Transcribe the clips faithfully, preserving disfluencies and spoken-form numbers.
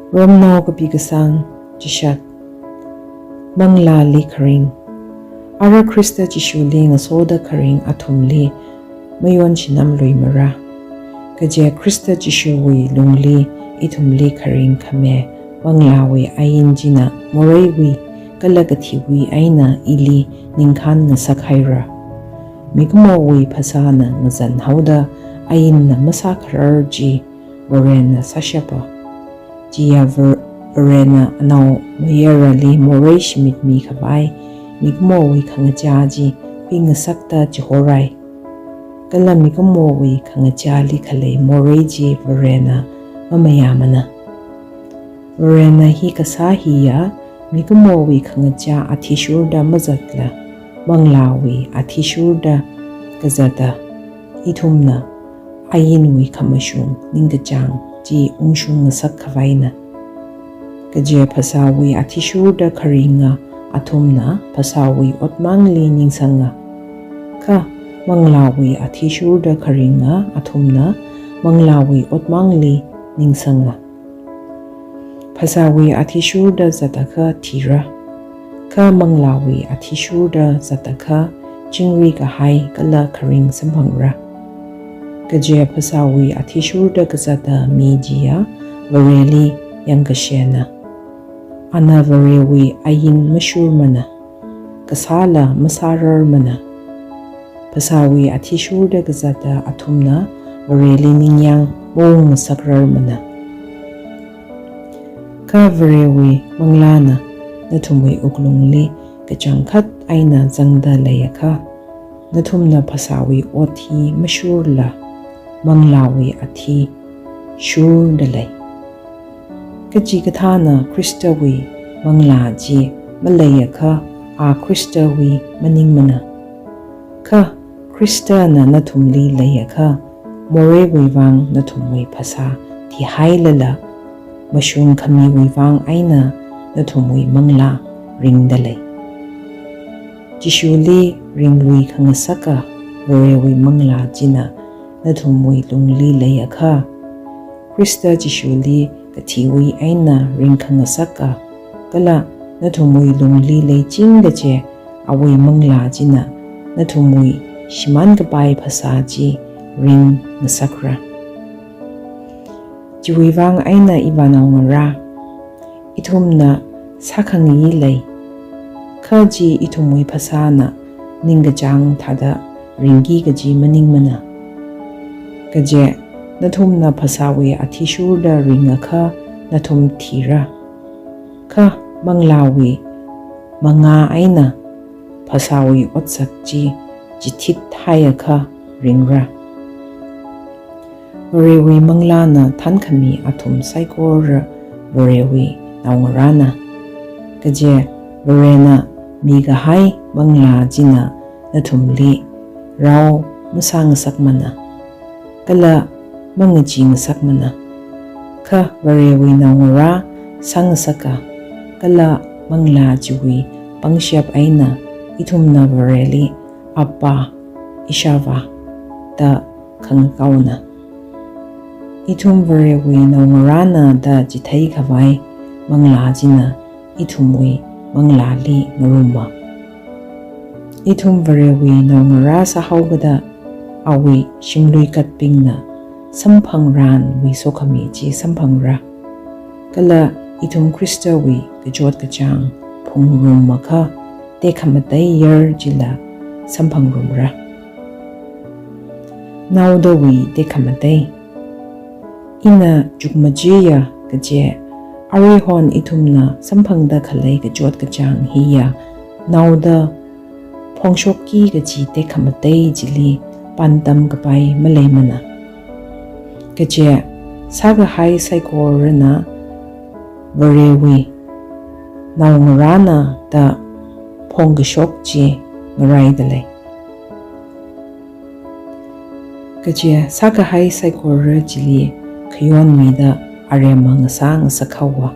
Romnao kapi kasang chishat. Manglāli kharing. Ara Khrista Jishuli ngasoda kharing athumli mayonchinam luimara. Kaje Khrista Jishuwui lungli ithumli kharing khami manglāwui ain china moreiwui kala kathiwui eina ili ningkhān ngasakhaira. Mikumowui phasāna ngazanhaoda ainna masākharar chi Varena sāshapa. Chiya Var-, Varena anaomayarali morei shimit mikhavai mikumowui khangachā chi khuingasakta chihorai. Kala mikumowui khangachāli khalei morei chi Varena mamayāmana. Varena hi kasā hiya mikumowui khangachā athishurda mazatla, manglāwui athishurda kazata, ithumna ainwui khamashung ningkachāng chi ungshung ngasak khavaina. Kaje phasāwui athishurda kharinga athumna phasāwui otmangli ningsanga. Kha manglāwui athishurda kharinga athumna manglāwui otmangli ningsanga. Phasāwui athishurda zatakha thira. Kha manglāwui athishurda zatakha chingri kahai kala kharing samphangra. Kaje phasāwui athishurda kazata mi chiya Vareli yangkashena. Ana Varewui ain mashurmana. Kasāla masārarmana. Phasāwui athishurda kazata athumna Vareli ningyāng maungngasakrarmana. Kha Varewui manglāna nathumwui wuklungli kachangkhat eina zangda leiakha, nathumna phasāwui ot hi mashurla, manglāwui athi shurda lei. Kachikathāna Khristawui manglā chi maleiakha, a Khristawui maningmana. Kha Khristana nathumli leiakha, moreiwui vang nathumwui phasā thihailala, mashun khamiwui vang eina nathumwui manglā ringda lei. Jishuli ringlui khangasaka Varewui manglā china nathumwui lungli leiakha, Khrista Jishuli kathiwui eina ringkhangasaka, kala nathumwui lungli leiching kaje awui manglā china nathumwui shimānkapai phasā chi ringngasakra. Chiwui vang eina ivānaongarā, ithumna sākhangayi lei. Kha chi ithumwui phasāna ningkachāng thāda ringki kaji maningmana. Kaje, nathumna phasāwui athishurda ringakha nathum thira. Kha manglāwui mangā eina phasāwui otsak chi chithit haiakha ringra. Varewui manglāna thankhami athum saikora Varewui naongarāna. Kaje Varena mikahai manglā china nathumli rao masāngasakmana, kala mangacheesakmana. Kha Varewui naongarā sāngasaka, kala manglā chiwui pangshap eina ithumna Vareli Appa, Ishāvā da khangakaona. Ithum Varewui naongarāna da chitheikhavai manglā china ithumwui manglāli ngaruma. Ithum Varewui naongarā sāhaokada awui shimluikatbingna samphangranwui sokhami chi samphangra. Kala ithum Khristawui kachot kachāng phungrumakha tekhamatei yar chila samphangrumra. Naodawui tekhamatei. Ina chukmajeya kaje, aruihon ithumna samphangda khalei kachot kachāng hiya naoda phongshokki kaji tekhamatei chili pāntam kapai maleimana. Kaje, sākahai saikorana Varewui naongarāna da phongkashok chi ngaraida lei. Kaje, sākahai saikora chili khayonmida aremma ngasā ngasakhaowa.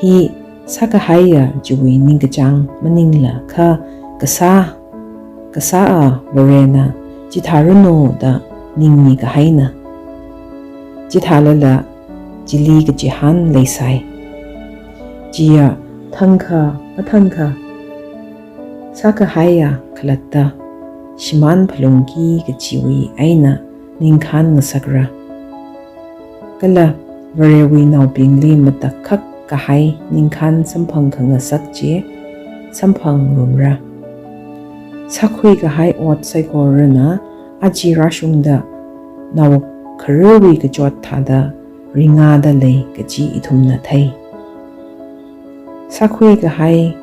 Hi sākahaiya chiwui ningkachāng maningla kha kasā, kasā a Varena chithāranu da ningmi kahaina. Chithālala chili kachihān leisai. Chiya thangkha mathangkha sākahaiya khalatta shimān phalungki kachiwui eina ningkhān ngasakra. Kala Varewui naobingli matakhak kahai ningkhān samphang khangasak chi samphangrumra. Sākhui kahai ot saikorana aja rāshungda nao kharewui kachot thāda ringāda lei kaji ithumna thei. Sākhui kahai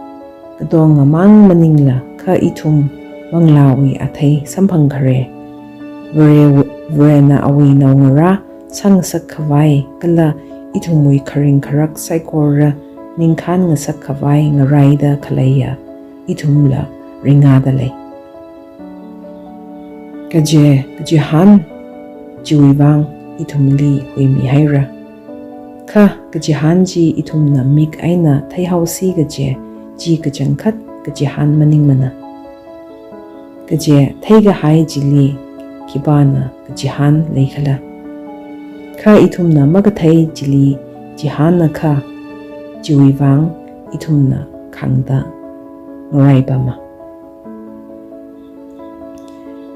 katonga mang maningla kha ithum manglāwui athei samphang khare. Vare, Varena awui naongarā sāngasak khavai kala ithumwui kharing kharak saikora ningkhān ngasak khavai ngaraida khaleiya ithumla ringāda lei. Kaje kachihān chiwui vang ithumli huimihaira. Kha kachihān chi ithumna mik eina theihaosi kaje chi kachangkhat kachihān maningmana. Kaje theikahai chili khipāna kachihān leikhala? Kha ithumna makathei chili chihānakha chiwui vang ithumna khāngda ngaraipama.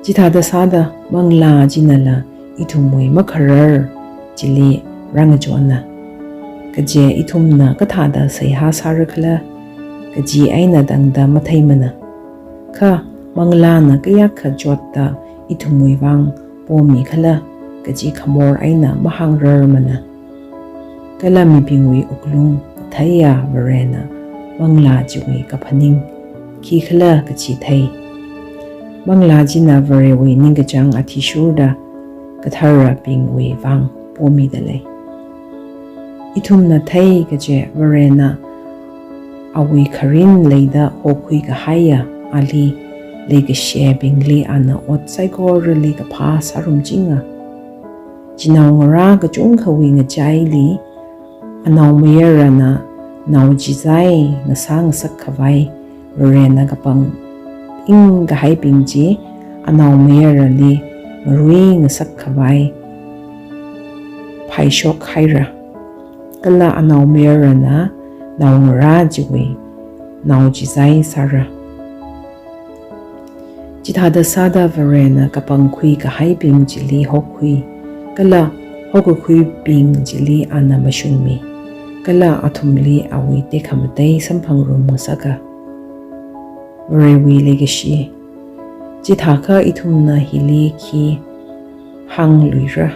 Chithāda sāda manglā chinala ithumwui makharar chili rāngachonna. Kaje ithumna kathāda seihā sārakhala kaji eina tangda matheimana. Kha manglāna kayākha chotda ithumwui vang pomikhala kaji khamor eina mahāngrarmana. Kala mibingwui wuklung katheiya Varena manglā chiwui kaphaning khikhala kaji thei. Manglā china Varewui ningkachāng athishurda katharabingwui vang pomida lei. Ithumna thei kaje Varena awui kharin leida hokhui kahaiya ali leikashibingli ana ot saikorali kaphā sārumchinga. Chinaongarā kachungkhawui ngachaili anaomayarana nao chizai ngasā ngasak khavai Varena kapang ing kahaibing chi anaomayarali ngarui ngasak khavai phaishok haira. Kala anaomayarana naongarā chiwui nao chizai sāra. Chithāda sāda Varena kapangkhui kahaibing chili hokhui, kala hokakhuibing chili ana mashungmi, kala athumli awui tekhamatei samphangrum ngasaka. Varewui leikashi. Chithākha ithumna hili khi hāngluira?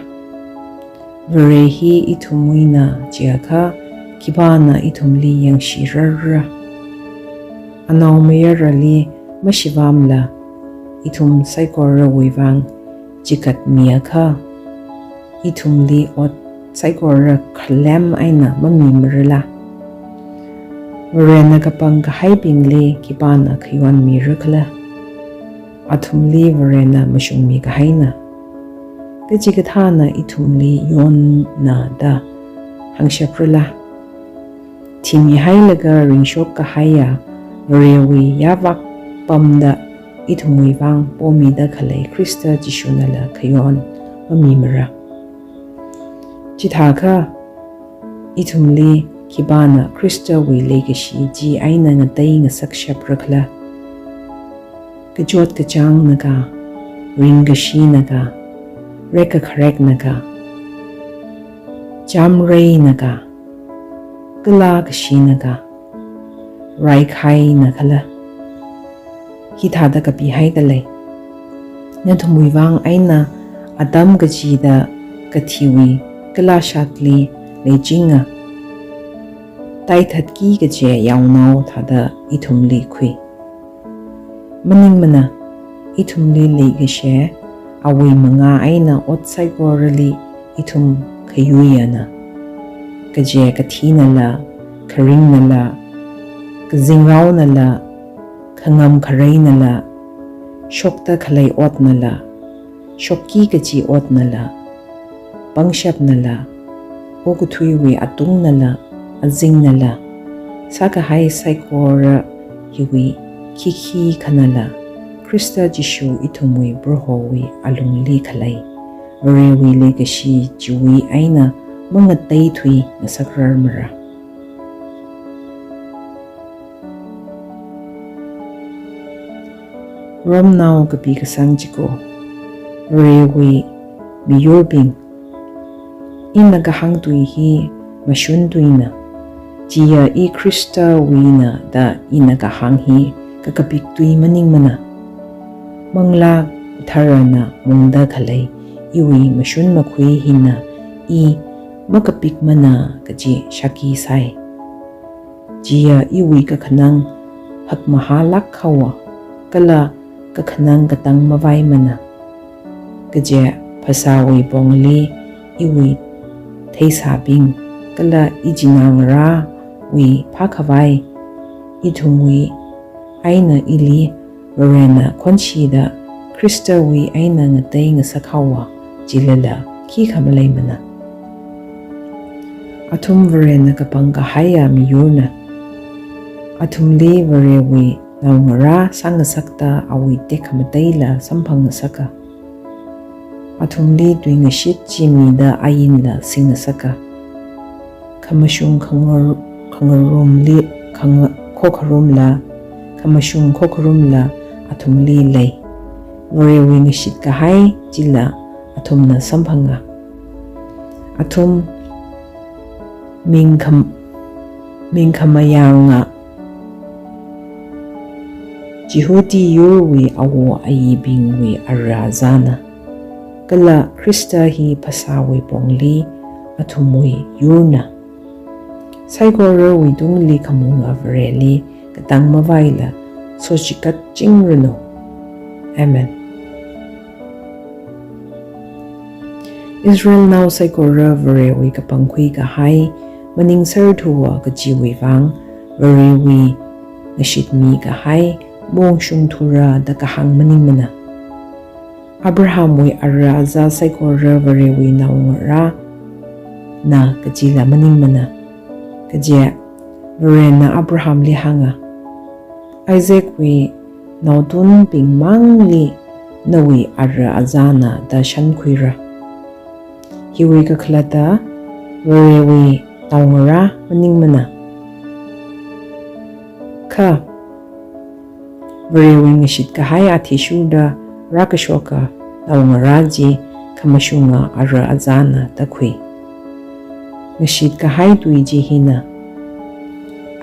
Vare hi ithumwuina chiakha khipāna ithumli yangshirarra? Anaomayarali mashivāmala ithum saikorawui vang chikatmiakha ithumli ot saikora khalem eina mamimarala? Varena kapang kahaibingli khipāna khayonmirakhala? Athumli Varena mashungmi kahaina. Kachikathāna ithumli yonna da hāngshaprala? Thimihailaga ringshok kahaiya Varewui yāvak pamda ithumwui vang pomida khalei Khrista Jishunala khayon mamimara? Chithākha ithumli khipāna Khristawui leikashi chi eina ngatei ngasakshaprakhala? Kachot kachāngnaka, ringkashina ka, rekkakharekna ka, chamreina ka, kalākashina ka, raikhaina khala? Hithāda kapihaida lei. Nathumwui vang eina atam kachida kathiwui kalāshatli leichinga, taithatki kaje yaonao thāda ithumli khui. Maningmana, ithumli leikashi awui mangā eina ot saikorali ithum khayuiyana. Kaje kathinala, kharingnala, kazingraonala, khangam khareinala, shokta khalei otnala, shokki kaji otnala, pangshapnala, okathuiwui atungnala, azingnala, sākahai saikora hiwui khikhi khanala, Khrista Jishu ithumwui Prohowui alungli khalei Varewui leikashi chiwui eina mangateithui ngasakrarmara. Romnao kapi kasang chiko, Varewui miyurbing, ina kahāng tui hi mashun tuina, chiya i Khristawuina da ina kahāng hi kakapik tui maningmana. Manglā Katharana mungda khalei iwui mashun makhui hina i makapikmana kaji shākhi sai. Chiya iwui kakhanang phakmahālāk haowa, kala kakhanang katang mavaimana. Kaje phasāwui pongli iwui theisābing kala ichinā ngarāwui phākhavai, ithumwui eina ili Varena khonshida Khristawui eina ngatei ngasak haowa, chilala khikha maleimana. Athum Varena kapangkahaiya miyurna. Athumli Varewui naongarā sāngasakta awui tekhamateila samphangngasaka. Athumli tuingashit chi mida ainla singngasaka. Khamashung khangar-, khangarumli, khanga-, khokharumla, khamashung khokharumla athumli lei. Varewui ngashit kahai chila athumna samphanga. Athum mingkham-, mingkhamayānga Jihudi yurwui awo ayibingwui ara azana. Kala Khrista hi phasāwui pongli athumwui yurna. Saikorawui tungli khamunga Vareli katang mavaila sochikat chingranu. Amen. Israelnao saikora Varewui kapangkhui kahai maningser thuwa kajiwui vang, Varewui ngashitmi kahai maungshung thura da kahāng maningmana. Abrahamwui ara aza saikora Varewui naongarāna kajila maningmana. Kaje Varena Abrahamli hānga, Isaacwui naotunbing mangli nawui ara azana da shankhuira. Hiwui kakhalatta Varewui naongarā maningmana. Kha Varewui ngashit kahai athishurda rākashoka naongarā chi khamashunga ara azana da khui. Ngashit kahai tui chi hina,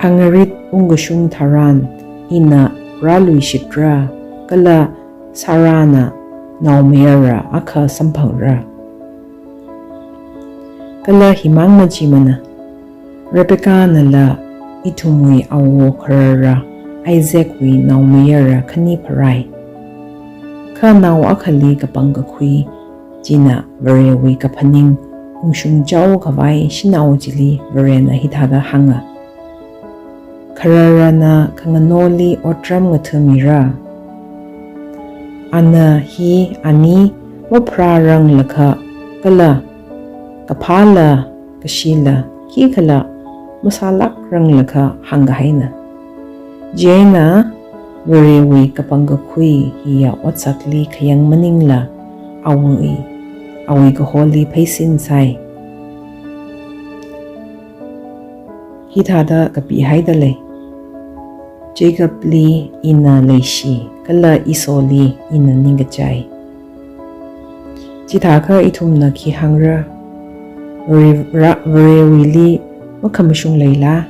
angarit ungkashung tharan ina rāluishitra, kala Sarahna naomayara akha samphangra. Kala himang machimana, Rebeccanala ithumwui awo kharara Isaacwui naomayara khani pharai. Kha nao akhali kapangkakhui china Varewui kaphaning ungshung chaokhavai shanao chili Varena hithāda hānga, khararana khanganoli otram ngathāmira. Ana hi ani mapharāranglakha kala kaphāla kashila khikhala masālākranglakha hāngkahaina. Chieina Varewui kapangkakhui hiya otsakli khayang maningla awui, awui kaholi pheisin sai. Hithāda kapihaida lei, Jacobli ina leishi, kala Esauli ina ningkachai. Chithākha ithumna khi hāngra? Vare-, ra-, Varewuili makhamashung leila?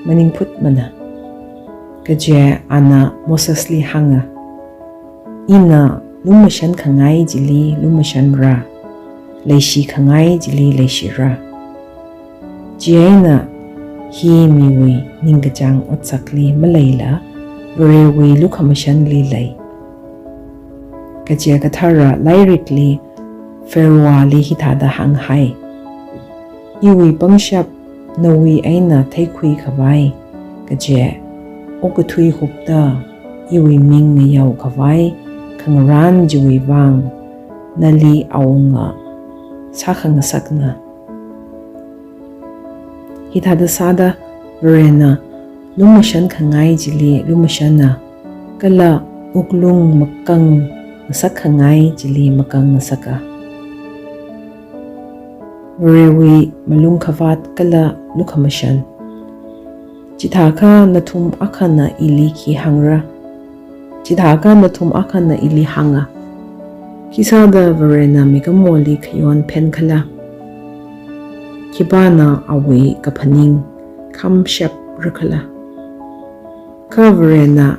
Maningphutmana. Kaje ana Mosesli hānga, ina lumashan khangai chili lumashanra, leishi khangai chili leishira. Chieina hi miwui ningkachāng otsakli maleila, Varewui lukhamashanli lei. Kaje kathara lairikli Pharaohli hithāda hānghai, iwui pangshap nawui eina theikhuikhavai, kaje okathui hupta iwui ming ngayaokhavai khangarān chiwui vang nali awunga sākhangasakna. Hithāda sāda Varena lumashan khangai chili lumashana, kala wuklung makang ngasak khangai chili makang ngasaka. Varewui malungkhavāt kala lukhamashan. Chithākha nathum akhana ili khi hāngra? Chithākha nathum akhana ili hānga, khisāda Varena mikumoli khayon phenkhala? Khipāna awui kaphaning khamshapra khala? Kha Varena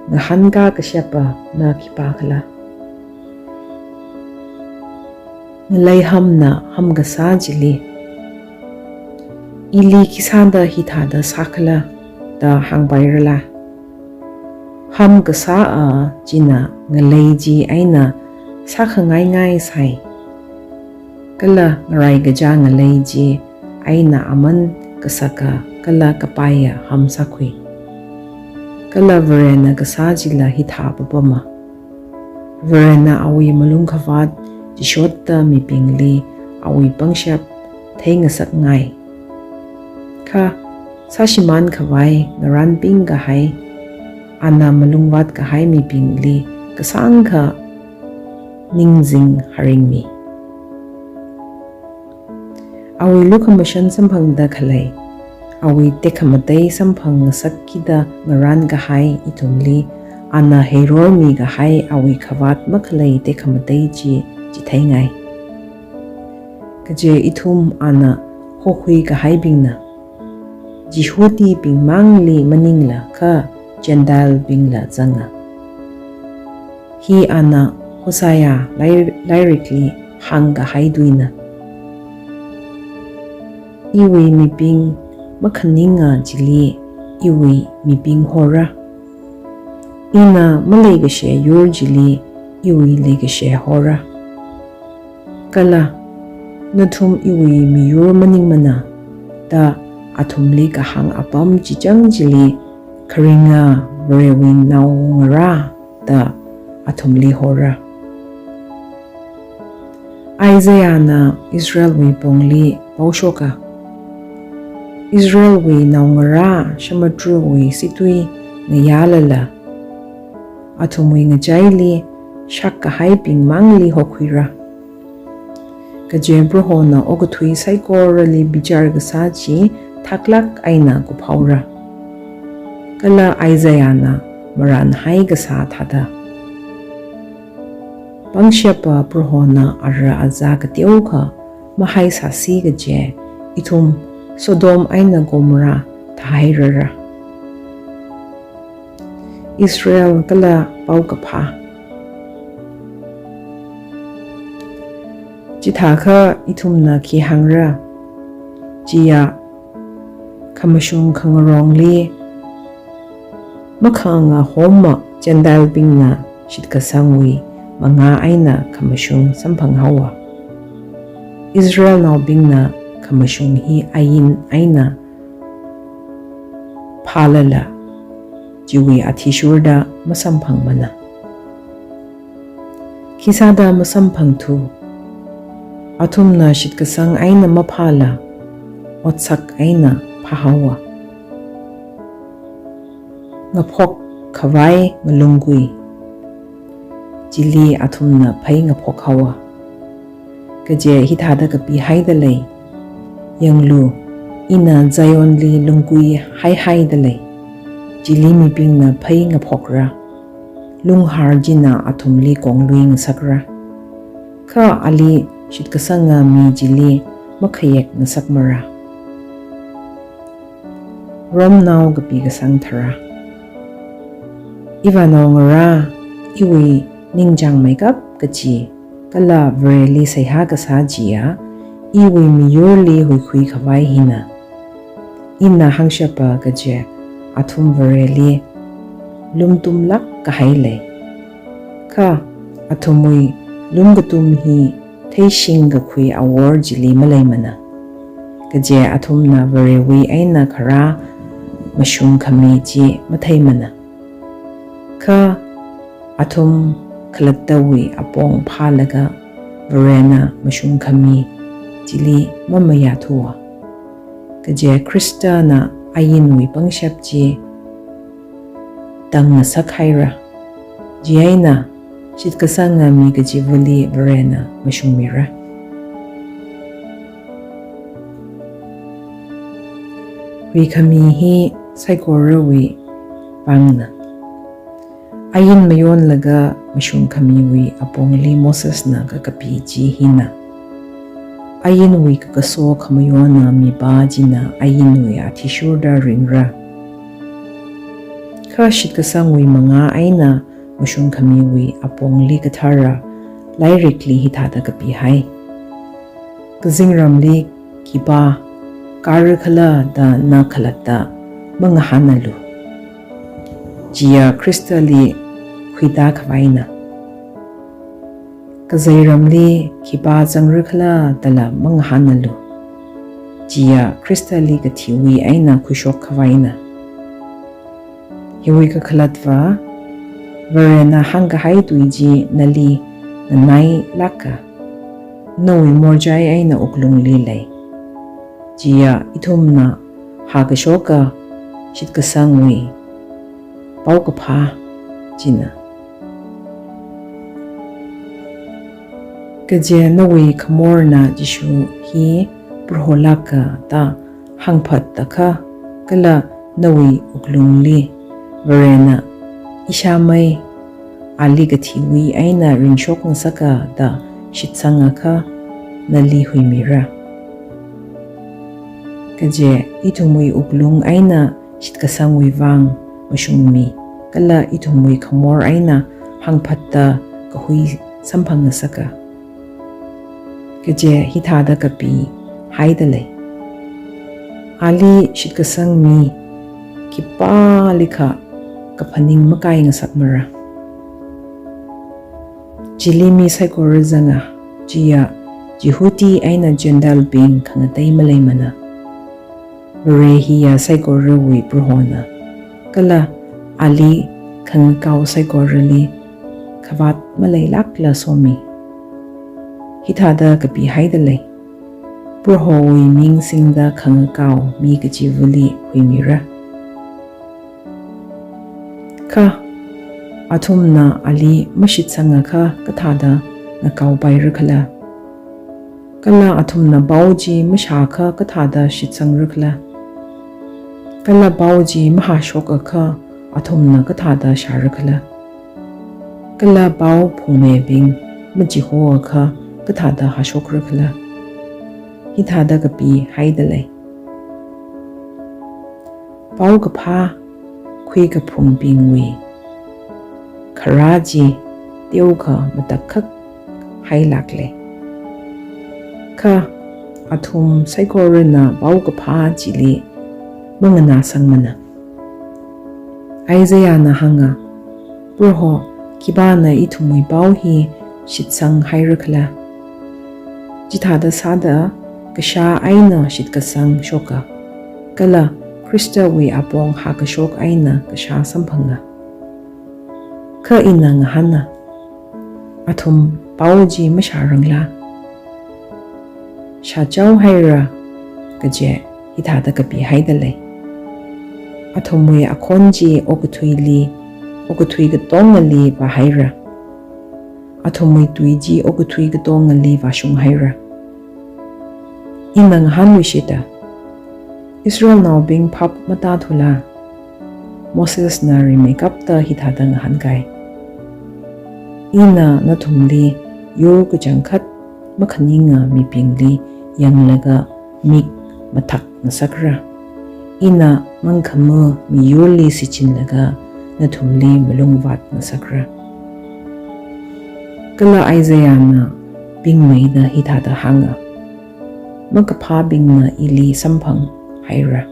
ngahānkā kashapa na khipākhala? Ngalei hamna ham kasā chili, ili khisāda hithāda sākhala da hāngpairala? Ham kasā a china ngalei chi eina sākhangaingai sai, kala ngaraikaja ngalei chi eina aman kasaka kala kapaiya ham sākhui. Kala Varena kasā chila hithā papama. Varena awui malungkhavāt chishotta mibingli awui pangshap theingasakngai. Kha sāshimānkhavai ngarānping kahai, ana malungvāt kahai mibingli kasāngkha ningzing haringmi. Awui lukhamashan samphangda khalei, awui tekhamatei samphang ngasakkida ngarān kahai ithumli, ana heirormi kahai awui khavāt makhalei tekhamatei chi chitheingai. Kaje ithum ana hokhui kahaibingna, Jihudibing mangli maningla kha Gentile bingla zanga. Hi ana Hosea lai-, lairikli hāngkahai tuina. Iwui mibing makhaninga chili iwui mibing hora. Ina maleikashe yur chili iwui leikashe hora. Kala nathum iwui miyur maningmana da athumli kahāng apam chichang chili kharinga Varewui naongarā da athumli hora. Isaiahna Israelwui pongli paoshoka. Israelwui naongarā shamadruwui situi ngayālala, athumwui ngachaili shak kahaibing mangli hokhuira. Kaje Prohona okathui saikorali bichar kasā chi thaklāk eina kuphaora. Kala Isaiahna marānhai kasā thāda, pangshapa Prohona ara azā kateokha mahaisāsi kaje, ithum Sodom eina Gomorrah thāhairara. Israel kala paokaphā. Chithākha ithumna khi hāngra? Chiya khamashung khangarongli makhangahoma Gentile bingna shitkasangwui mangā eina khamashung samphanghaowa. Israelnaobingna khamashung hi ain eina phālala, chiwui athishurda masamphangmana. Khisāda masamphangthu? Athumna shitkasang eina maphāla, otsak eina phāhaowa. Ngaphok khavai ngalungkui chili athumna phei ngaphok haowa. Kaje hithāda kapihaida lei, yanglu, ina Zionli lungkui haihaida lei, chili mibingna phei ngaphokra, lunghar china athumli konglui ngasakra. Kha ali shitkasanga mi chili makhayek ngasakmara. Romnao kapi kasang tharā. Ivānaongarā, iwui ningchāngmeikap kachi, kala Vareli seihā kasā chiya, iwui miyurli huikhui khavai hina. Ina hāngshapa kaje athum Vareli lumtumlāk kahai lei. Kha athumwui lumkatum hi theishing kakhui awor chili maleimana. Kaje athumna Varewui eina kharā mashung khami chi matheimana. Kha athum khalattawui apong phālaga Varena mashung khami chili mamayāthuwa. Kaje Khristana ainwui pangshap chi tangngasak haira. Chieina shitkasanga mi kachivali Varena mashungmira. Kapi khami hi saikorawui vangna. Ain mayonlaga mashung khamiwui apongli Mosesna kakapi chi hina. Ainwui kakaso khamayona mipā china ainwui athishurda ringra. Kha shitkasangwui mangā eina mashung khamiwui apongli kathara lairikli hithāda kapihai. Kazingramli khipā kārakhala da na khalatta mangahānalu. Chiya Khristali khuitā khavaina. Kazeiramli khipā zangrakhala dala mangahānalu. Chiya Khristali kathiwui eina khuishok khavaina. Hiwui kakhalatva, Varena hāngkahai tui chi nali nganailāka, nawui morchai eina wuklungli lei. Chiya ithumna hākashoka shitkasangwui paokaphā china. Kaje nawui khamorna Jishu hi Proholāka da hāngphatakha, kala nawui wuklungli Varena ishāmei, ali kathiwui eina ringshok ngasaka da shitsangakha nali huimira. Kaje ithumwui wuklung eina shitkasangwui vang mashungmi, kala ithumwui khamor eina hāngphatta kahui samphang ngasaka. Kaje hithāda kapihaida lei. Ali shitkasang mi khipālikha kaphaning makai ngasakmara. Chili mi saikora zanga, chiya Jihudi eina Gentile bing khangatei maleimana. Vare hiya saikorawui Prohona, kala ali khangakao saikorali khavāt maleilākla somi. Hithāda kapihaida lei. Prohowui ming singda khangakao mi kachivali huimira. Kha athumna ali mashitsangakha kathāda ngakaopairakhala? Kala athumna pao chi mashākha kathāda shitsangrikhala? Kala pao chi mahāshokakha athumna kathāda shārikhala? Kala pao phungmibing machihoakha kathāda hāshokraikhala? Hithāda kapihaida lei. Paokaphā khuikaphungbingwui kharā chi teokha matakhak hailākle. Kha athum saikorana paokaphā chili manganāsangmana. Isaiahna hānga, Proho, khipāna ithumwui pao hi shitsang hairakhala? Chithāda sāda kashā eina shitkasang shoka, kala Khristawui apong hākashok eina kashā samphanga. Kha ina ngahāna, athum pao chi mashārangla? Shāchao haira, kaje hithāda kapihaida lei. Athumwui akhon chi okathuili, okathui katongali vāhaira. Athumwui tui chi okathui katongali vāshung haira. Ina ngahānluishita, Israelnaobing phap matāthula? Mosesna rimeikapta hithāda ngahānkai. Ina nathumli yur kachangkhat makhaninga mibingli yanglaga mik mathak ngasakra. Ina mangkhama miyurli shichinlaga nathumli malungvāt ngasakra. Kala Isaiahna bingmeida hithāda hānga, makaphābingna ili samphang haira.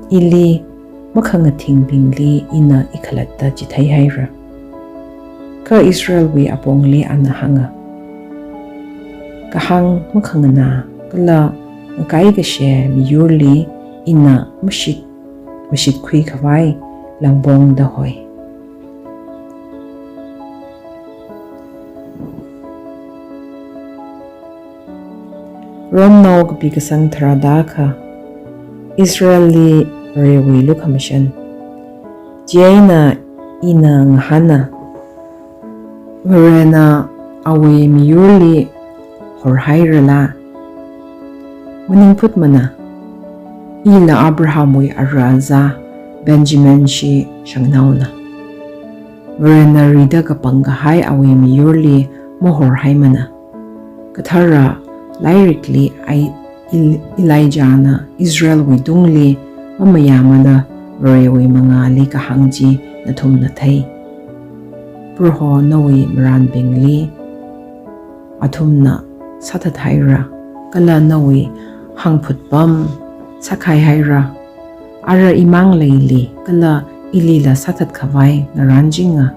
Ili makhangathingbingli ina ikhalatta chithei haira. Kha Israelwui apongli ana hānga, kahāng makhanganā kala ngakai kashe miyurli ina mashit, mashitkhui khavai langpongda hoi. Romnao kapi kasang tharāda akha. Israelli Varewui lukhamashan. Chieina ina ngahāna, Varena awui miyurli horhairala? Maningphutmana. Ila Abrahamwui ara zā Benjaminshi shangnaona. Varena rida kapangkahai awui miyurli mahorhaimana. Kathara lairikli ai-, El-, Elijahna Israelwui tungli mamayāmada Varewui mangāli kahāng chi nathumna thei. Proho nawui marānbingli athumna sāthathaira, kala nawui hāngphut pam sākhaihaira. Ara imang leili kala ilila sāthatkhavai ngarānchinga.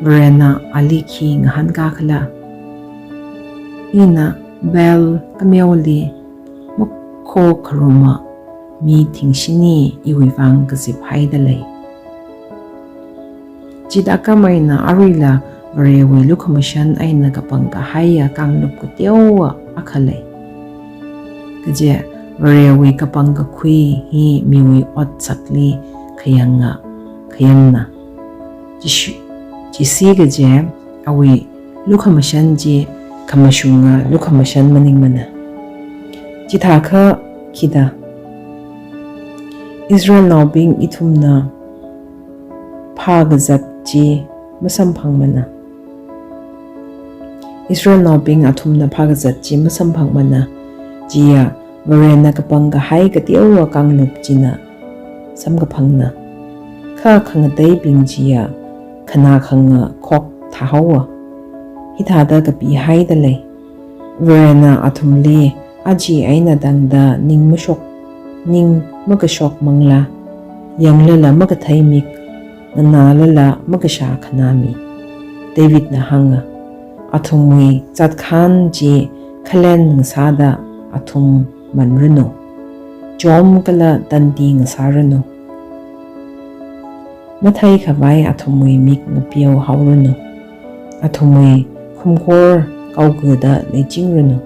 Varena ali khi ngahānkakhala? Ina Baal kameoli makhokharuma mi thingshini iwui vang kaziphaida lei. Chithākhameina aruila Varewui lukhamashan eina kapangkahaiya kanglup kateowa akha lei. Kaje Varewui kapangkakhui hi miwui otsakli khayanga khayangna. Chishi-, chisi kaje awui lukhamashan chi khamashunga lukhamashan maningmana. Chithākha khida? Israelnaobing ithumna phākazat chi masamphangmana. Israelnaobing athumna phākazat chi masamphangmana. Chiya Varena kapangkahai kateowa kanglup china samkaphangna. Kha khangateibing chiya khanā khangakhok thāhaowa. Hithāda kapihaida lei. Varena athumli aja eina tangda ning mashok, ning makashok manglā, yanglala makathei mik, nganālala makashā khanā mi. Davidna hānga, athumwui zatkhan chi khalen ngasāda athum manranu. Chom kala tandi ngasāranu. Matheikhavai athumwui mik ngapeohaoranu. Athumwui khumkhor kaogada leichingranu.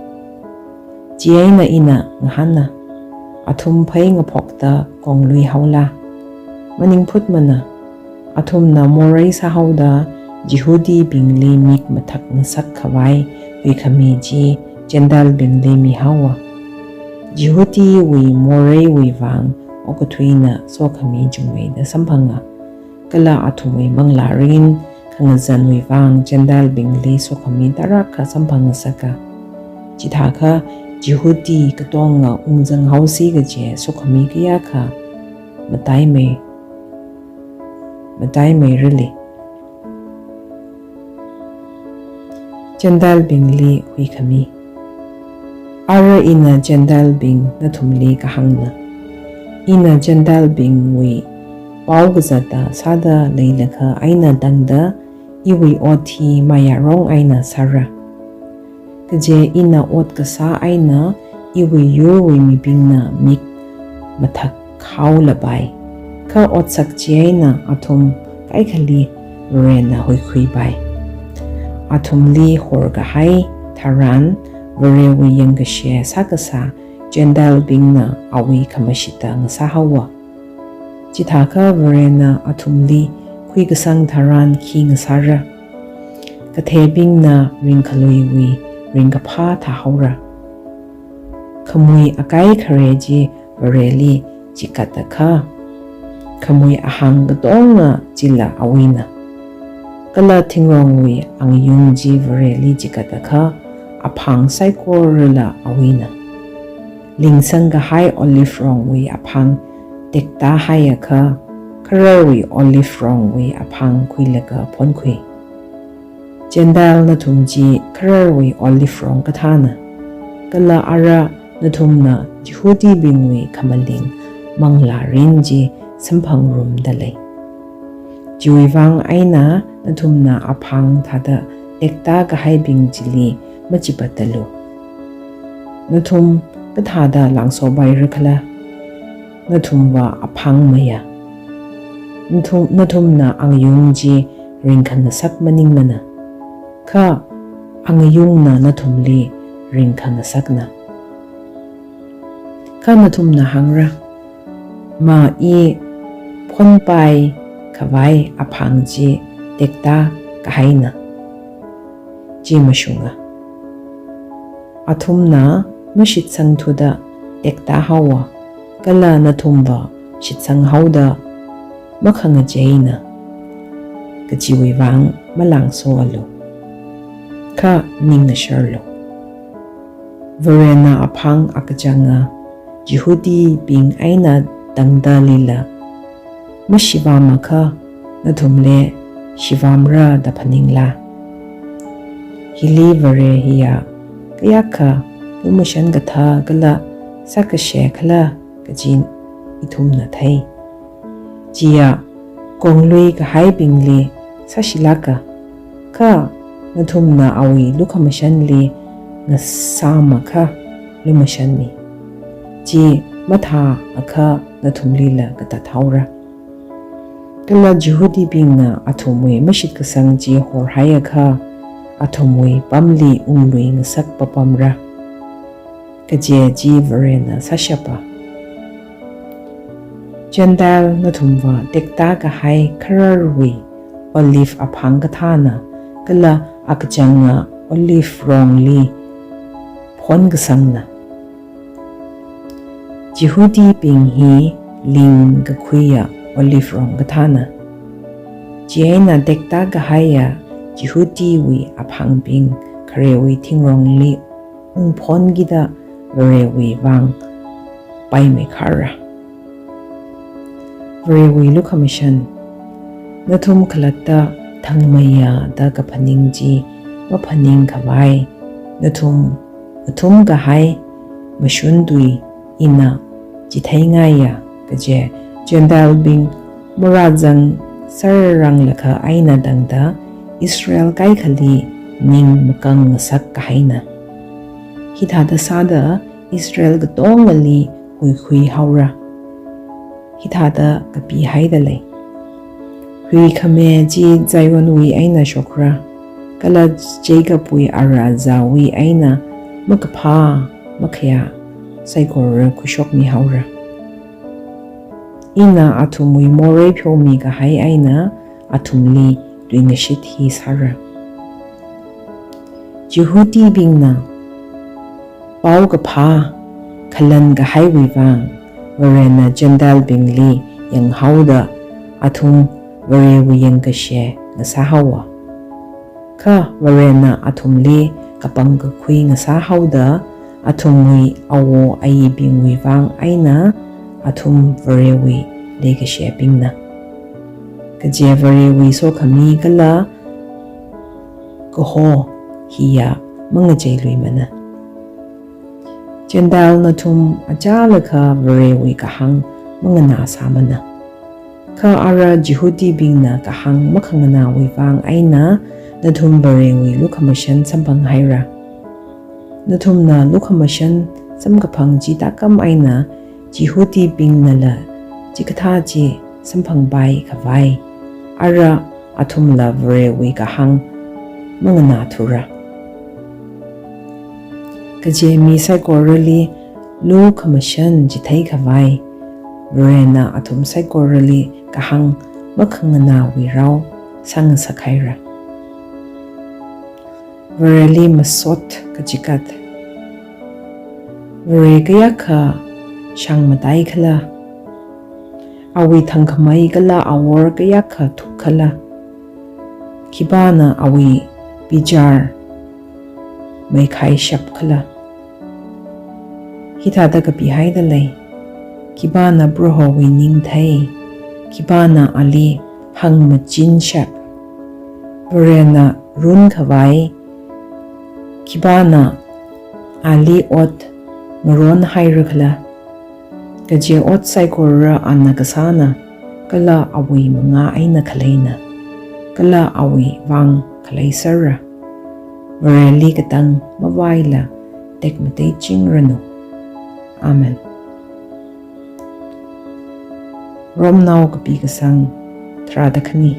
Chieina ina ngahāna, athum phei ngaphokta kongluihaola? Maningphutmana. Athumna morei sāhaoda Jihudibingli mik mathak ngasakkhavai huikhami chi Gentile bingli mihaowa. Jihudiwui moreiwui vang okathuina sokhami chungmeida samphanga. Kala athumwui manglārin khangazanwui vang Gentile bingli sokhami tarākha samphangngasaka. Chithākha Jihudi katonga ungzanghaosi kaje sokhami kayākha mataimei, mataimeirali. Gentile bingli huikhami. Ara ina Gentile bing nathumli kahāngna. Ina Gentile bingwui pao kazata sāda leilakha eina tangda iwui ot hi mayārong eina sāra. Kaje ina ot kasā eina iwui yurwui mibingna mik mathakhaolapai. Kha otsak chieina athum kaikhali Varena huikhuipai. Athumli horkahai tharan Varewui yangkashe sākasā Gentile bingna awui khamashita ngasāhaowa. Chithākha Varena athumli khuikasang tharan khi ngasāra? Kathebingna ringkhaluiwui ringkaphā thāhaora. Khamui akai khare chi Vareli chikatakha, khamui ahāng katonga chila awuina. Kala thingrongwui angayung chi Vareli chikatakha, aphang saikorala awuina. Lingsangkahai olive rongwui aphang tektāhaiakha, khararwui olive rongwui aphang khuilaga phonkhui. Gentile nathum chi khararwui olive rong kathāna, kala ara nathumna Jihudibingwui khamaling manglārin chi samphangrumda lei. Chiwui vang eina nathumna aphang thāda tektākahaibing chili machipatalu. Nathum kathāda langsopairakhala? Nathumva aphang maya. Nathum, nathumna angayung chi ringkhangasak maningmana, kha angayungna nathumli ringkhangasakna. Kha nathumna hāngra, ma i phonpaikhavai aphang chi tektākahaina. Chi mashunga. Athumna mashitsangthuda tektāhaowa, kala nathumva shitsanghaoda makhangacheina kajiwui vang malangsoalu, kha ning ngasharlu. Varena aphang akachanga Jihudibing eina tangdalila mashivamakha nathumli shivamra da phaningla? Hili Vare hiya kayākha lumashan kathā kala sākashe khala kaji ithumna thei. Chiya konglui kahaibingli sāshilāka, kha nathumna awui lukhamashanli ngasāmakha lumashanmi. Chi mathāakha nathumlila katathaora. Kala Jihudibingna athumwui mashitkasang chi horhaiakha, athumwui pamli unglui ngasak papamra, kaje chi Varena sāshapa. Gentile nathumva tekta kahai khararwui olive aphang kathāna, kala akachanga olive rongli phonkasangna. Jihudibing hi ling kakhuiya olive rong kathāna. Chieina tekta kahaiya Jihudiwui aphangbing kharewui thingrongli ungphonkida Varewui vang paimeikharra. Varewui lukhamashan. Nathum khalatta thangmeiya da kaphaning chi maphaning khavai, nathum athum kahai mashun tui ina chitheingaiya kaje Gentilebing marāzang sārranglakha eina tangda Israel kaikhali ning makang ngasak kahaina. Hithāda sāda Israel katongali huikhuihaora. Hithāda kapihaida lei: Huikhame chi Zionwui eina shokra, kala Jacobwui arazawui eina makaphā makhayā saikora khuishokmihaora. Ina athumwui morei pheomi kahai eina athumli tuingashit hi sāra. Jihudibingna paokaphā khalan kahaiwui vang Varena Gentilebingli yanghaoda athum Varewui yangkashe ngasāhaowa. Kha Varena athumli kapangkakhui ngasāhaoda athumwui awo ayibingwui vang eina athum Varewui leikashebingna. Kaje Varewui sokhami kala kaho hiya mangacheiluimana. Gentile nathum achālakha Varewui kahāng manganāsāmana. Kha ara Jihudibingna kahāng makhanganāwui vang eina nathum Varewui lukhamashan samphanghaira. Nathumna lukhamashan samkaphang chi tākam eina Jihudibingnala chikathā chi samphangpai khavai, ara athumla Varewui kahāng manganāthura. Kaje mi saikorali lukhamashan chithei khavai, Varena athum saikorali kahāng makhanganāwui rao sāngasakhaira. Vareli masot kachikat. Vare kayākha shāngmataikhala? Awui thangkhamei kala awor kayākha thukkhala? Khipāna awui bichar meikhaishapkhala? Hithāda kapihaida lei: Khipāna Prohowui ning thei? Khipāna ali hāngmachinshap? Varena run khavai khipāna ali ot ngaronhairakhala? Kaje ot saikora ana kasāna, kala awui mangā eina khaleina, kala awui vang khalei sera. Vareli katang mavaila tekmateichingranu. Amen. Romnao kapi kasang tharāda khani.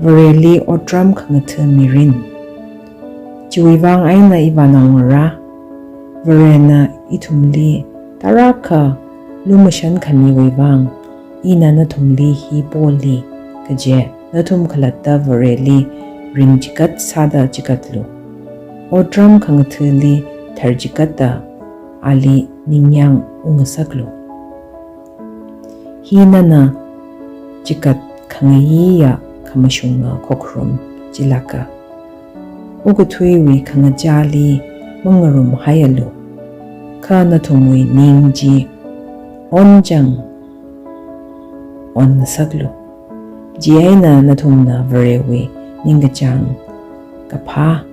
Vareli otram khangatha mirin. Chiwui vang eina ivānaongarā, Varena ithumli tarākha lumashan khamiwui vang, ina nathumli hi poli, kaje nathum khalatta Vareli ringchigat sāda chigatlu. Otram khangathali tharchigata ali ningyāng ungasaklu. Hi nana chikat khangayiya khamashunga khokharum chilāka. Okathuiwui khangachāli mangarumhaialu, kha nathumwui ning chi onchang onngasaklu. Chieina nathumna Varewui ningkachāng kaphā,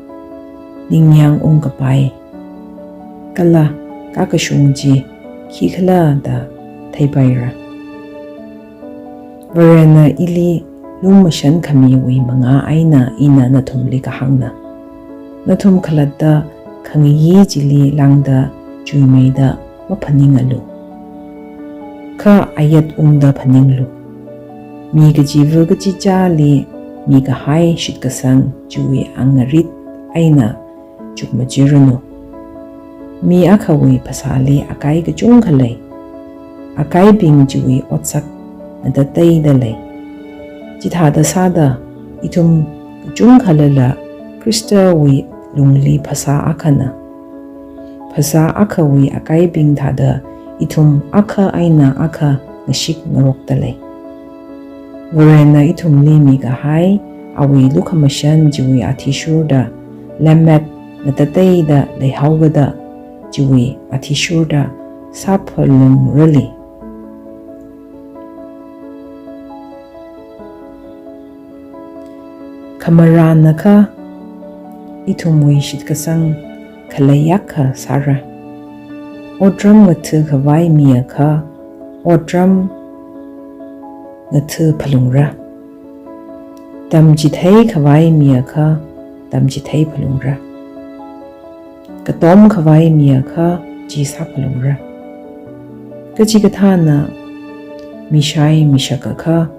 ningyāng ungkapai, kala kakashung chi khikhala da theipaira. Varena ili lumashan khamiwui mangā eina ina nathumli kahāngna. Nathum khalatta khangayi chili lāngda chuimeida maphaningalu. Kha ayat ungda phaninglu. Mi kachiva kachichāli mikahai shitkasang chiwui angarit eina chukmajiranu. Mi akhawui phasāli akai kachungkha lei. Akaibing chiwui otsak ngatateida lei. Chithāda sāda ithum kachungkhalala Khristawui lungli phasā akhana. Phasā akhawui akaibing thāda ithum akha eina akha ngashik ngarokta lei. Varena ithumli mikahai awui lukhamashan chiwui athishurda lemmet ngatateida leihaokada chiwui athishurda sāphalungrali. Khamarānakha ithumwui shitkasang khaleiyakha sāra. Otram ngathakhavai miakha otram ngathaphalungra. Tamchitheikhavai miakha tamchitheiphalungra. Katomkhavai miakha chi sāphalungra. Kachikathāna mishai mishakakha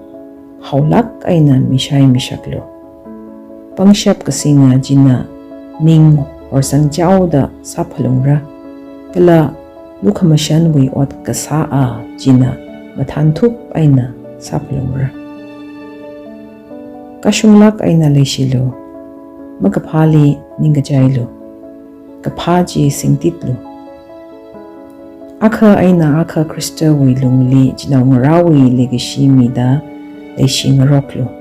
haolāk eina mishai mishaklu. Pangshap kasinga china ning horsangchaoda sāphalungra, kala lukhamashanwui ot kasā a china mathānthup eina sāphalungra. Kashunglāk eina leishilu, makaphāli ningkachailu, kaphā chi singtitlu. Akha eina akha Khristawui lungli chinaongarāwui leikashi mida leishingaroklu.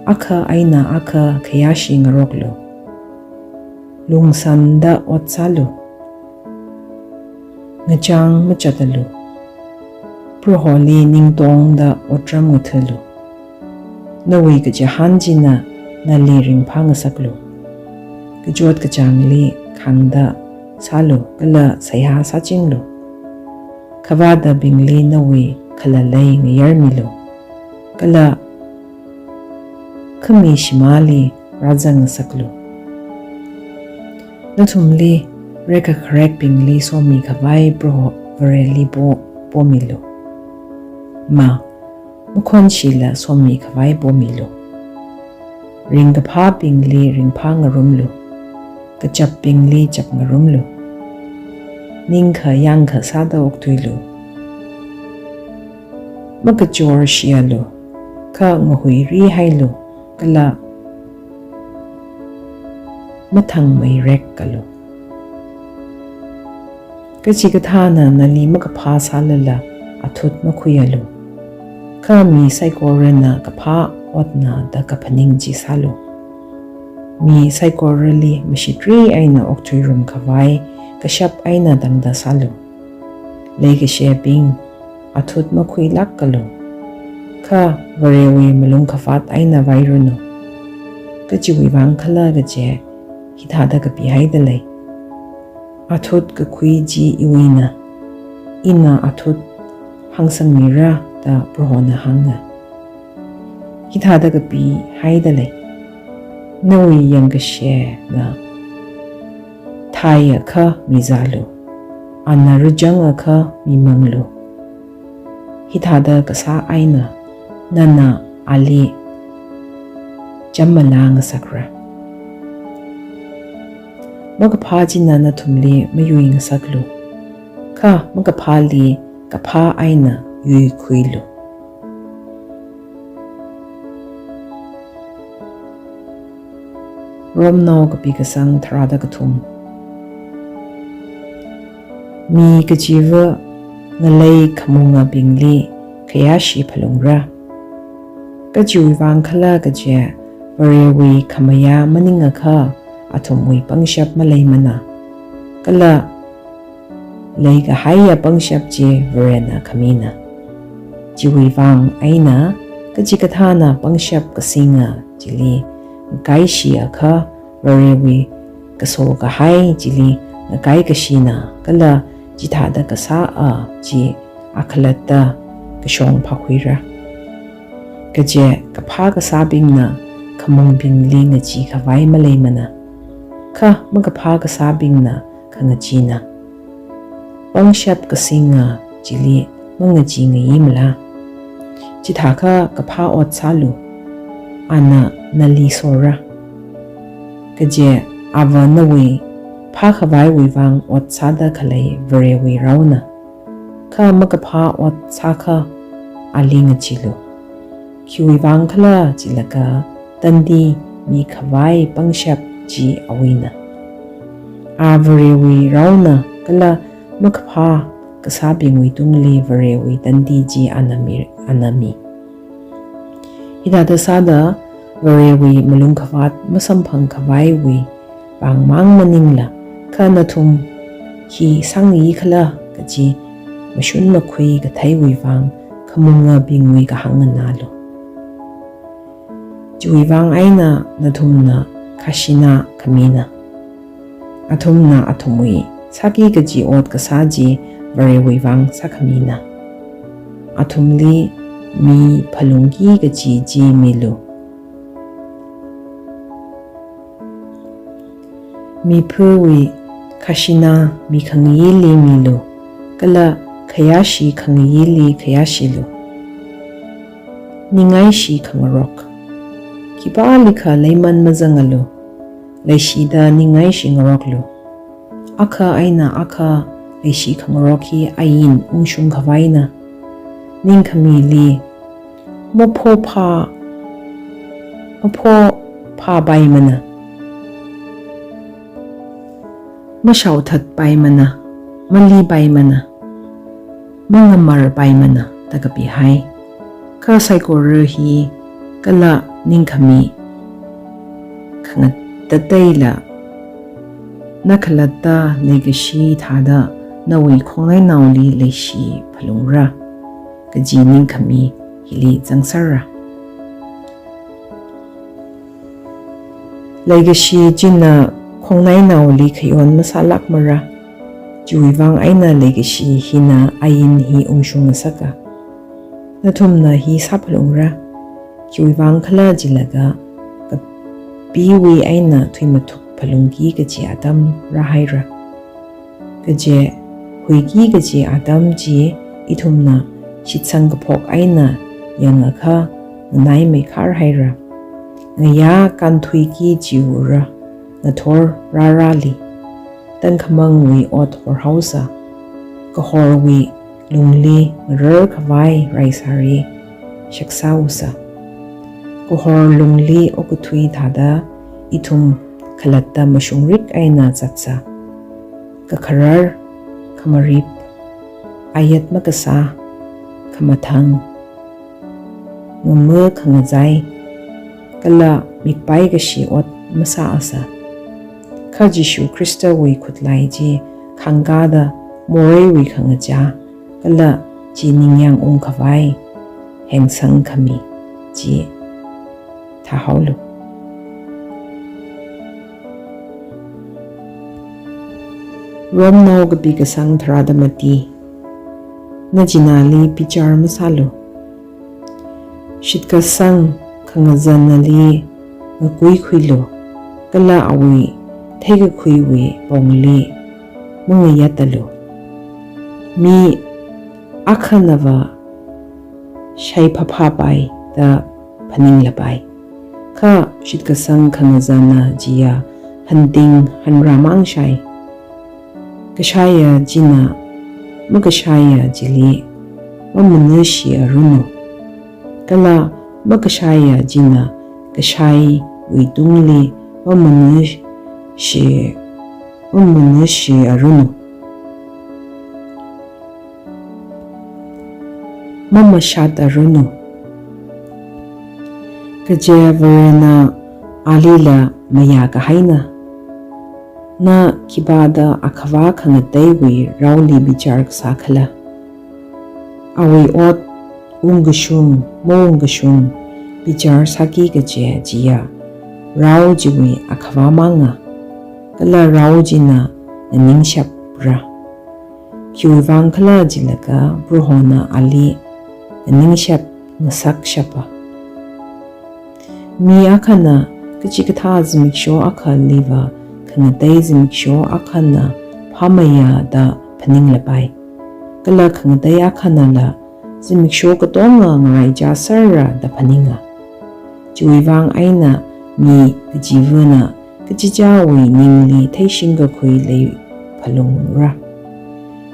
Akha eina akha khayāshingaroklu. Lungsānda ot sālu. Ngachāng machatalu. Proholi ningtongda otram ngathalu. Nawui kachihān china nali ringphāngasaklu. Kachot kachāngli khāngda sālu kala seihā sāchinglu. Khavātabingli nawui khalalei ngayarmilu, kala khami shimāli rāzangngasaklu. Nathumli rekkakharekbingli somikhavai Proho Vareli po, pomilu. Ma, makhonshila somikhavai pomilu. Ringkaphābingli ringphāngarumlu. Kachapbingli chapngarumlu. Ningkha yangkha sāda okthuilu. Makachorshialu, kha ngahuirihailu, kala mathangmeirekkalu. Kachikathāna nali makaphā sālala athut makhuialu. Kha mi saikorana kaphā otna da kaphaning chi sālu. Mi saikorali mashitrei eina okthuirumkhavai kashap eina tangda sālu. Leikashibing, athut makhuilākkalu. Kha Varewui malungkhavāt eina vairanu. Kachiwui vang khala kaje hithāda kapihaida lei. Athut kakhui chi iwuina, ina athut hāngsangmira da Prohona hānga. Hithāda kapihaida lei. Nawui yangkashena thaiakha mizālu. Ana rajangakha mimanglu. Hithāda kasā eina nana ali chammalā ngasakra. Makaphā china nathumli mayuingasaklu. Kha makaphāli kaphā eina yuikhuilu. Romnao kapi kasang tharāda kathum. Mi kachiva ngalei khamungabingli khayāshi phalungra. Kachiwui vang khala kaje, Varewui khamayā maningakha athumwui pangshap maleimana. Kala leikahaiya pangshap chi Varena khamina. Chiwui vang eina kachikathāna pangshap kasinga chili ngakaishiakha, Varewui kaso kahai chili ngakaikashina, kala chithāda kasā a chi akhalatta kashong phākhuira. Kaje kaphā kasābingna khamungbingli ngachee khavai maleimana, kha makaphā kasābingna khangacheena. Pangshap kasinga chili mangachee ngayimala. Chithākha kaphā ot sālu, ana nali sora. Kaje Ava nawui phākhavaiwui vang ot sāda khalei Varewui raona. Kha makaphā ot sākha ali ngacheelu. Khiwui vang khala chilaga tandi mikhavai pangshap chi awuina. A Varewui raona kala makaphā kasābingwui tungli Varewui tandi chi ana mi, ana mi. Hithāda sāda Varewui malungkhavāt masamphang khavaiwui vangmang maningla, kha nathum hi sāngayikhala kaji mashun makhui katheiwui vang khamungabingwui kahāng nganālu. Chiwui vang eina nathumna khashina khamina. Athumna athumwui sāki kaji ot kasā chi Varewui vang sākhamina. Athumli mi phalungki kaji chi milu. Miphuwui khashina mikhangayili milu, kala khayāshi khangayili khayāshilu. Ningaishi khangarok. Khipālikha leiman mazangalu, leishida ningaishi ngaroklu. Akha eina akha leishi khangarok hi ain ungshung khavaina. Ningkhamili maphophā, maphophāpaimana, mashaothatpaimana, malipaimana, mangamarpaimana da kapihai. Kha saikora hi kala ningkhami khangateiteila, nakhalatta leikashi thāda nawui khongnainaoli leishi phalungra kaji ningkhami hili zangsera. Leikashi china khongnainaoli khayon masālākmara. Chiwui vang eina leikashi hina ain hi ungshung ngasaka. Nathumna hi sāphalungra. Khiwui vang khala chilaga kapiwui eina thuimathuk phalungki kaji atam rāhaira. Kaje huiki kaji atam chi ithumna shitsang kaphok eina yangakha nganaimeikharhaira. Ngayā kānthuiki chiwura ngathor rārāli. Tangkhamangwui ot horhaosa. Kahorwui lungli ngarar khavai raisāri shaksāusa. Kahor lungli okathui thāda ithum khalatta mashungrik eina zatsa. Kakharar, khamarip, ayat makasā, khamathang, ngama khangazai, kala mikpai kashi ot masāasa. Kha Jishu Khristawui khutlai chi khangkāda moreiwui khangachā, kala chi ningyāng ungkhavai hengsang khami chi thāhaolu. Romnao kapi kasang tharāda mati. Nachināli bichar masālu. Shitkasang khangazanali ngakuikhuilu, kala awui theikakhuiwui pongli mangayattalu. Mi akhanava shaiphāphāpai da phaninglapai. Kha shitkasang khangazana chiya hanting hanrāmang shai. Kashaiya china makashaiya chili mamanāshi aranu. Kala makashaiya china kashaiwui tungli mamanāshi, mamanāshi aranu. mamashataranu. Kaje Varena alila mayākahaina. Na khipāda Akhava khangateiwui raoli bichar kasā khala? Awui ot ungkashung maungkashung bichar sāki kaje chiya rao chiwui Akhava manga, kala rao china nganingshapra. Khiwuivang khala jilaga Prohona ali nganingshap ngasakshapa. Mi akhana kachikathā zimiksho akhaliva khangatei zimiksho akhana phāmeiya da phaninglapai. Kala khangatei akhanala zimiksho katonga ngaraichā serra da phaninga. Chiwuivang eina mi kachivana kachichāwui ningli theishingkakhui leiphalungra.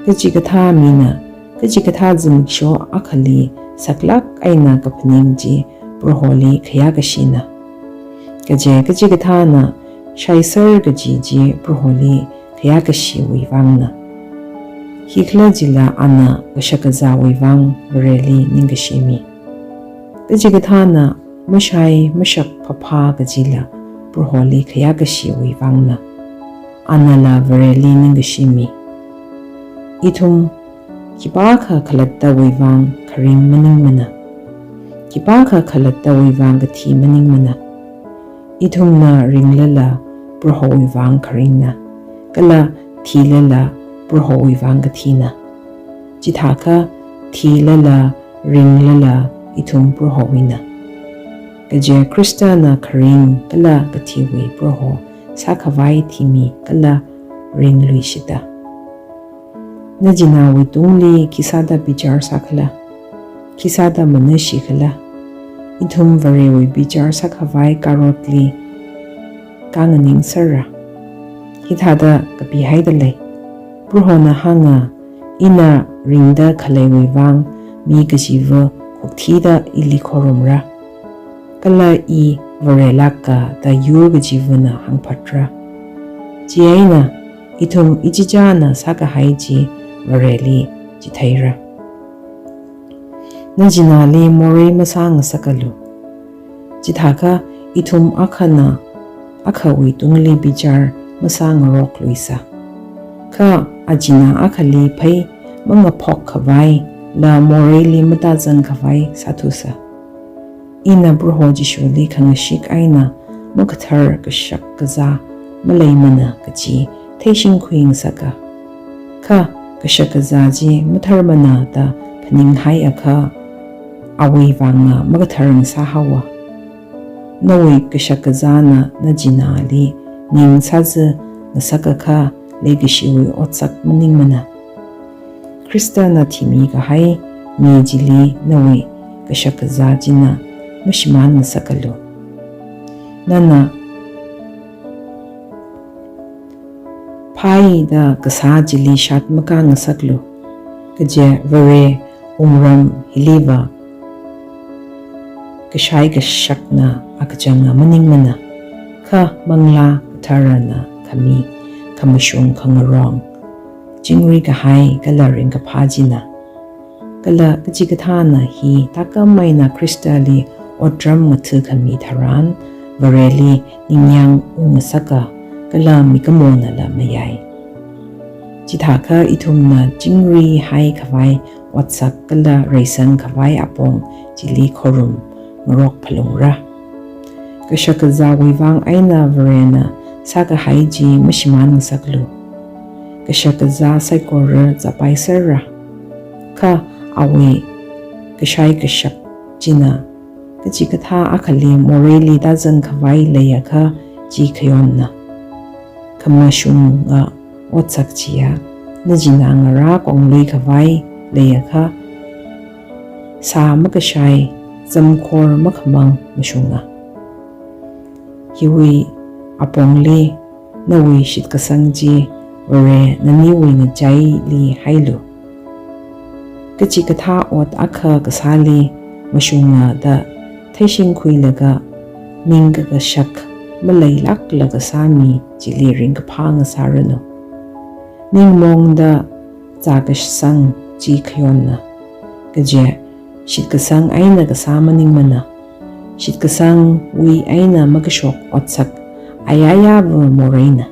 Kachikathā mina kachikathā zimiksho akhali saklāk eina kaphaning chi Proholi khayākashina. Kaje kachikathāna shaiser kaji chi Proholi khayākashiwui vangna. Khikhalajila ana kashakazāwui vang Vareli ningkashi mi. Kachikathāna mashai mashak phapha kajila Proholi khayākashiwui vangna. Anala Vareli ningkashi mi. Ithum khipākha khalattawui vang kharing maningmana. Khipākha khalattawui vang kathi maningmana. Ithumna ringlala Prohowui vang kharingna, kala thilala Prohowui vang kathina. Chithākha thilala ringlala ithum Prohowuina. Kaje Khristana kharing kala kathiwui Proho sākhavai thimi kala ringluishita. Nachināwui tungli khisāda bichar sākhala? Khisāda manashikhala? Ithum Varewui bichar sākhavai karotli kanganingserra. Hithāda kapihaida lei. Prohona hānga, ina ringda khaleiwui vang mi kachiva khukthida ili khorumra. Kala i Varelāka da yur kachivana hāngphatra. Chieina ithum ichichāna sākahai chi Vareli chitheira. Nachināli morei masāngasakalu. Chithākha ithum akhana akhawui tungli bichar masāngarokluisa. Kha achinā akhali phei mangaphok khavaila moreili matāzang khavai sāthusa. Ina Proho Jishuli khangashik eina makathar kashakazā maleimana kaji theishingkhuingasaka. Kha kashakazā chi matharmana da phaninghaiakha awui vanga makathar ngasāhaowa. Nawui kashakazāna nachināli ning sāzi ngasakakha leikashiwui otsak maningmana. Khristana thimi kahai mi chili nawui kashakazā china mashimānngasakalu. Nana phāida kasā chili shat makāngasaklu. Kaje Vare wungram hiliva kashai kashakna akachanga maningmana. Kha Manglā Katharana khami khamashung khangarong, chingri kahai kala ringkaphā china. Kala kachikathāna hi tākam eina Khristali otram ngathakhami tharan, Vareli ningyāng ungngasaka kala mikumonala mayai. Chithākha ithumna chingrihai khavai otsak kala reisang khavai apong chili khorum ngarok phalungra. Kashakazāwui vang eina Varena sākahai chi mashimānngasaklu. Kashakazā saikora zapai serra. Kha awui kashai kashak china kachikathā akhali moreili tāzang khavai leiakha chi khayonna. Khamashunga otsak chiya, nachina ngarā konglui khavai leiakha, sā makashai, zamkhor makhamang mashunga. Hiwui apongli nawui shitkasang chi Vare naniwui ngachaili hailu. Kachikathā ot akha kasāli mashunga da theishingkhuilaga, ning kakashak maleilākla kasā mi chili ringkaphā ngasāranu. Ningmongda zākasang chi khayonna. Kaje shitkasang eina kasā maningmana, shitkasangwui eina makashok otsak ayayāva moreina.